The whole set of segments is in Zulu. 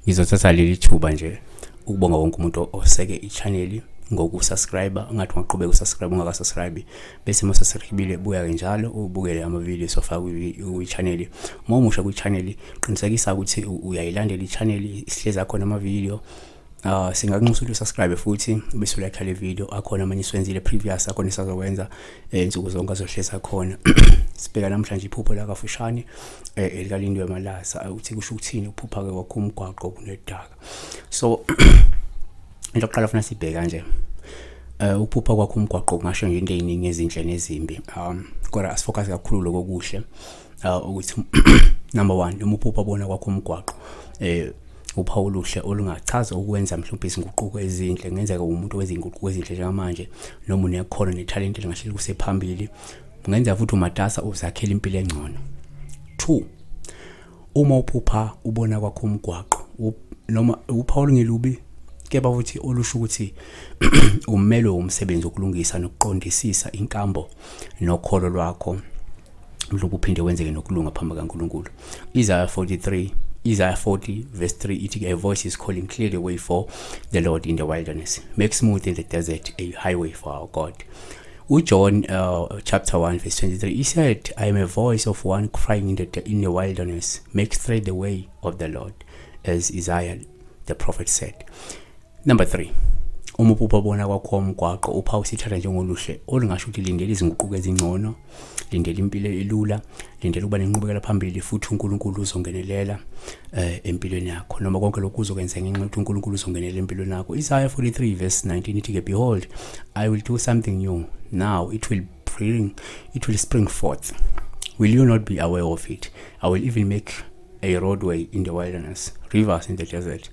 Ngizothatha leli thuba nje ukubonga wonke umuntu oseke i-channel ngokusubscribe. Ungathi ungaqhubeka usubscribe ungakasubscribe, bese uma usubscribile buya ke njalo ubukele ama-video esofaka kwi-channel. Uma umusha kwi-channel, qinisekisa ukuthi uyayilandela i-channel, isihlezi akhona ama-video. Singakunxusa ukuthi usubscribe futhi bese ulike le video. Akhona amanye esiwenzile previous, akhona esazokwenza insuku zonke azohleza khona. Sibheka namhlanje iphupho la kafushane elikaLindiwe Malasa, ukuthi kusho ukuthini ukuphupha ke kwakho umgwaqo kunedaka. So into yokuqala funa sibheka nje, ukuphupha kwakho umgwaqo kungasho nje into eziningi ezinhle nezimbi, kodwa asifocus kakhulu lokho kuhle, ukuthi number 1, noma uphupha bona kwakho umgwaqo, uphawu oluhle olungachaza ukwenza mhlawumbe izinguquko ezinhle. Kungenzeka umuntu wezinguquko ezinhle njengamanje, noma unekhono nethalente lingahleli kusephambili. Kungenzeka futhi umatasa uzakhela impilo engcono. 2, uma uphupha ubona kwakho umgwaqo, noma uphawu olungelubi kepha futhi olusho ukuthi ummelwe umsebenzi wokulungisa nokuqondisisa inkambo nokholo lwakho, mhlawumbe uphinde wenzeke nokulunga phambi kaNkulunkulu. Isaiah 43, Isaiah 40 verse 3 ithi, "A voice is calling, clear the way for the Lord in the wilderness, make smooth in the desert a highway for our God." UJohn chapter 1 verse 23, he said, "I am a voice of one crying in the wilderness, make straight the way of the Lord, as Isaiah the prophet said." Number 3, uma uphupha bona kwakho umgwaqo, uphawu sithatha njengoluhle olungasho ukuthi lindela izinguquko ezingcono, lindela impilo elula, lindela ukuba nenqubekela phambili, futhi uNkulunkulu uzongenelela empilweni yakho, noma konke lokhu kuzokwenzeka ngenxa yokuthi uNkulunkulu uzongenelela empilweni yakho. Isaiah 43 verse 19 ithi ke, "Behold, I will do something new. Now it will spring forth. Will you not be aware of it? I will even make a roadway in the wilderness, rivers in the desert."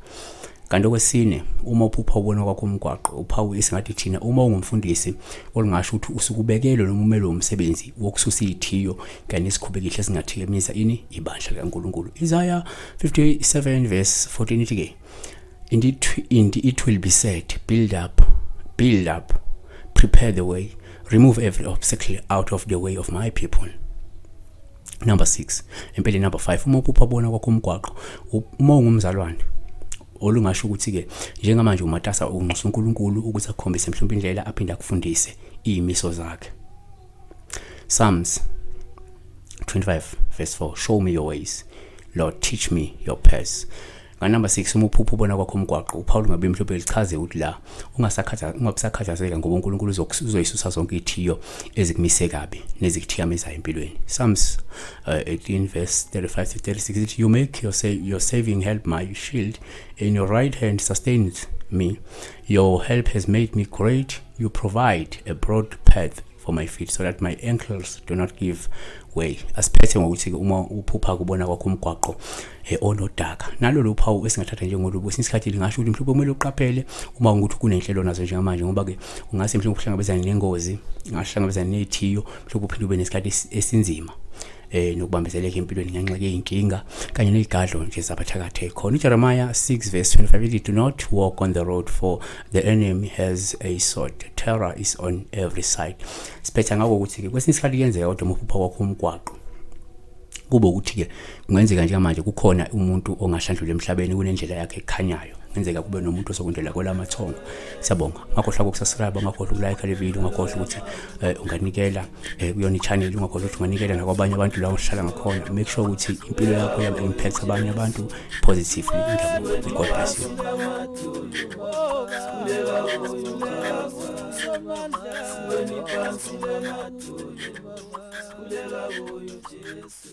Kanti okwesine, uma uphupha ubona kwakho umgwaqo, uphawu esingathi thina uma ungumfundisi olungasho ukuthi usukubekelwe noma umelwe umsebenzi wokususa izithiyo kanye nesikhubekile esingathikemisa ini ibandla likaNkulunkulu. Isaiah 57 verse 14 ithi ke, Indeed it will be said, build up, build up, prepare the way, remove every obstacle out of the way of my people." Number 6, empeleni number 5, uma uphupha bona kwakho umgwaqo, uma ungumzalwane, olungasho ukuthi ke njengamanje umatasa unxusa uNkulunkulu ukuthi akukhombise mhlawumbe indlela, aphinde akufundise izimiso zakhe. Psalms 25 verse 4, "Show me your ways, Lord, teach me your paths." Nga number 6, uma uphupha ubona kwakho umgwaqo, uphawu lungabe mhlawumbe lichaze ukuthi la ungabisakhathazeka ngoba uNkulunkulu uzoyisusa zonke izithiyo ezikumise kabi nezikuthiyamizayo empilweni. Psalms 18 verse 35 to 36 ithi, "You make your saving help my shield, and your right hand sustains me. Your help has made me great. You provide a broad path for my feet so that my ankles do not give way." Asiphethe ngokuthi uma uphupha kubona kwakho umgwaqo onodaka, nalolu phawu esingathatha njengolubu, kwesinye isikhathi lingasho ukuthi mhlawumbe kumele uqaphele uma ukuthi kunenhlelo nazo njengamanje, ngoba ke ungase mhlawumbe uhlangabezane nengozi, ungahlangabezana nezithiyo, mhlawumbe uphinde ube nesikhathi esinzima nokubambezeleka empilweni ngenxa yey'nkinga kanye ney'gadlo nje zabathakathi khona. UJeremiah 6 verse 25 ithi, "Do not walk on the road, for the enemy has a sword. Terror is on every side." Siphetha ngako ukuthi-ke kwesinye isikhathi kuyenzeka, kodwa uma uphupha kwakho umgwaqo, kube ukuthi-ke kungenzeka njengamanje kukhona umuntu ongahlandlula emhlabeni, kunendlela yakhe ekhanyayo, kungenzeka kube nomuntu osokundlela kwelamathongo. Siyabonga. Ungakhohlwa ukusubscribe, ungakhohlwa ukulike le video, ungakhohlwa ukuthi unganikela kuyona i-channel, ungakhohlwa ukuthi unganikela nakwabanye abantu la uhlala ngakhona. Make sure ukuthi impilo yakho yaba impact abanye abantu positively. Ngiyabonga. God bless you. Siweni phansi ngamadolo, sikhuleka kuyo Jesu.